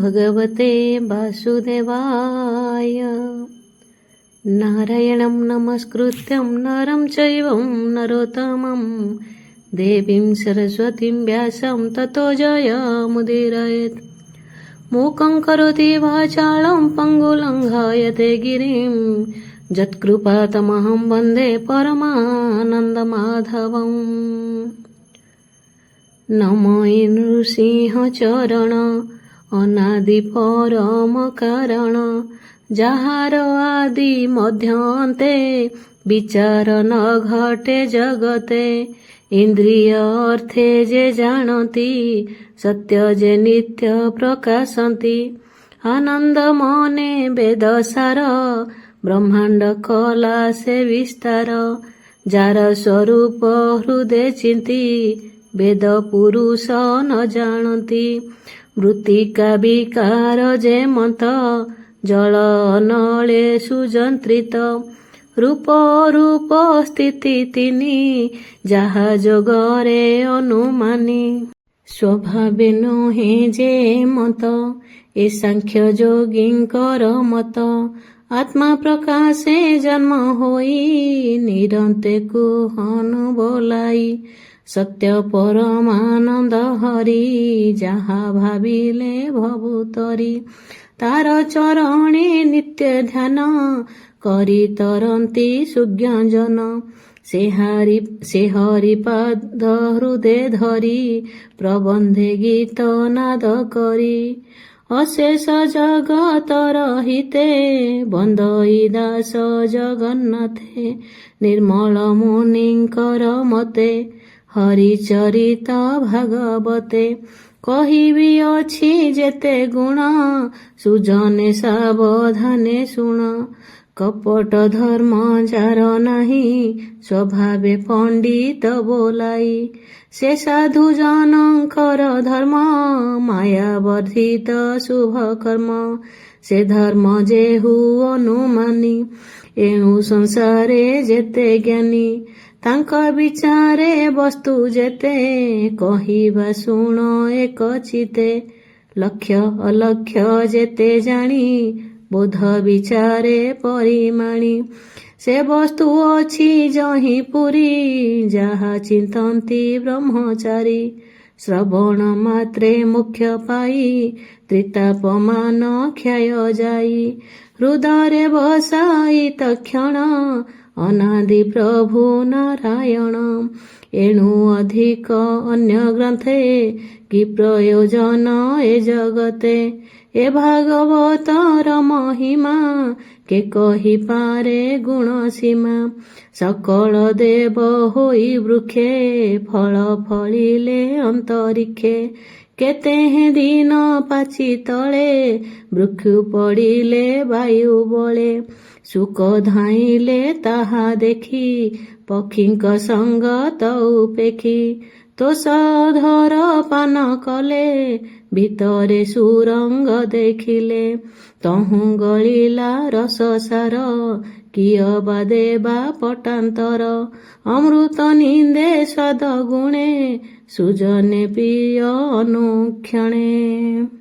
ଭଗବତେ ବାସୁଦେବାୟ। ନାରାୟଣं ନମସ୍କୃତ୍ୟं ନରं ଚୈବं ନରୋତ୍ତମं ଦେବୀं ସରସ୍ୱତୀं ବ୍ୟାସं ତତୋ ଜୟମୁଦୀରୟେत्। मूकं करोति वाचालं पङ्गुं लङ्घयते गिरिं यत्कृपातमहं वन्दे परमानन्दमाधवम्। ନମଇ ନୃସିଂହ ଚରଣ ଅନାଦି ପରମ କାରଣ, ଯାହାର ଆଦି ମଧ୍ୟ ଅନ୍ତେ ବିଚାର ନ ଘଟେ ଜଗତେ। ଇନ୍ଦ୍ରିୟ ଅର୍ଥେ ଯେ ଜାଣନ୍ତି, ସତ୍ୟ ଯେ ନିତ୍ୟ ପ୍ରକାଶନ୍ତି। ଆନନ୍ଦ ମନେ ବେଦ ସାର ବ୍ରହ୍ମାଣ୍ଡ କଲା ସେ ବିସ୍ତାର। ଯାର ସ୍ୱରୂପ ହୃଦେ ଚିନ୍ତି, ବେଦ ପୁରୁଷ ନ ଜାଣନ୍ତି। ମୃତ୍ତିକା ବିକାର ଯେମନ୍ତ, ଜଳ ଅନଳେ ସୁଯନ୍ତ୍ରିତ। ରୂପ ଅରୂପ ସ୍ଥିତି ତିନି, ଯାହା ଯୋଗରେ ଅନୁମାନି। ସ୍ୱଭାବେ ନୁହେଁ ଯେ ମତ, ଏ ସାଂଖ୍ୟ ଯୋଗୀଙ୍କର ମତ। ଆତ୍ମା ପ୍ରକାଶେ ଜନ୍ମ ହୋଇ, ନିରନ୍ତେ କୁହନୁ ବୋଲାଇ। ସତ୍ୟ ପରମାନନ୍ଦ ହରି, ଯାହା ଭାବିଲେ ଭବୁତରି। ତାର ଚରଣେ ନିତ୍ୟ ଧ୍ୟାନ କରି ତରନ୍ତି ସୁଜ୍ଞଜନ। ସେ ହରିପାଦ ହୃଦେ ଧରି, ପ୍ରବନ୍ଧେ ଗୀତ ନାଦ କରି। ଅଶେଷ ଜଗତର ହିତେ ବନ୍ଦଇ ଦାସ ଜଗନ୍ନାଥେ। ନିର୍ମଳ ମୁନିଙ୍କର ମତେ ହରିଚରିତ ଭାଗବତେ। କହିବି ଅଛି ଯେତେ ଗୁଣ, ସୁଜନେ ସାବଧାନେ ଶୁଣ। କପଟ ଧର୍ମ ଯାର ନାହିଁ, ସ୍ୱଭାବେ ପଣ୍ଡିତ ବୋଲାଇ। ସେ ସାଧୁ ଜନଙ୍କର ଧର୍ମ ମାୟା ବର୍ଦ୍ଧିତ ଶୁଭ କର୍ମ। ସେ ଧର୍ମ ଯେହୁ ଅନୁମାନି, ଏଣୁ ସଂସାରେ ଯେତେ ଜ୍ଞାନୀ। ତାଙ୍କ ବିଚାରେ ବସ୍ତୁ ଯେତେ କହିବା ଶୁଣ ଏକ ଚିତ୍ତେ। ଲକ୍ଷ ଅଲକ୍ଷ ଯେତେ ଜାଣି, ବୋଧ ବିଚାରେ ପରିମାଣି। ସେ ବସ୍ତୁ ଅଛି ଯହିଁ ପୂରି, ଯାହା ଚିନ୍ତନ୍ତି ବ୍ରହ୍ମଚାରୀ। ଶ୍ରବଣ ମାତ୍ରେ ମୋକ୍ଷ ପାଇ, ତ୍ରିତାପମାନ କ୍ଷୟ ଯାଇ। ହୃଦରେ ବସାଇ ତକ୍ଷଣ ଅନାଦି ପ୍ରଭୁ ନାରାୟଣ। ଏଣୁ ଅଧିକ ଅନ୍ୟ ଗ୍ରନ୍ଥେ କି ପ୍ରୟୋଜନ ଏ ଜଗତେ? ଏ ଭାଗବତର ମହିମା କେ କହିପାରେ ଗୁଣ ସୀମା? ସକଳ ଦେବ ହୋଇ ବୃକ୍ଷେ, ଫଳ ଫଳିଲେ ଅନ୍ତରୀକ୍ଷେ। କେତେ ଦିନ ପାଚି ତଳେ, ବୃକ୍ଷୁ ପଡ଼ିଲେ ବାୟୁ ବଳେ। ଶୁକ ଧାଇଁଲେ ତାହା ଦେଖି, ପକ୍ଷୀଙ୍କ ସଙ୍ଗ ତଉପେକ୍ଷି। ତୋଷଧର ପାନ କଲେ, ଭିତରେ ସୁରଙ୍ଗ ଦେଖିଲେ। ତହୁଁ ଗଳିଲା ରସ ସାର, କିଅବା ଦେବା ପଟାନ୍ତର। ଅମୃତ ନିନ୍ଦେ ସ୍ୱାଦ ଗୁଣେ, ସୁଜନେ ପିଅ ଅନୁକ୍ଷଣେ।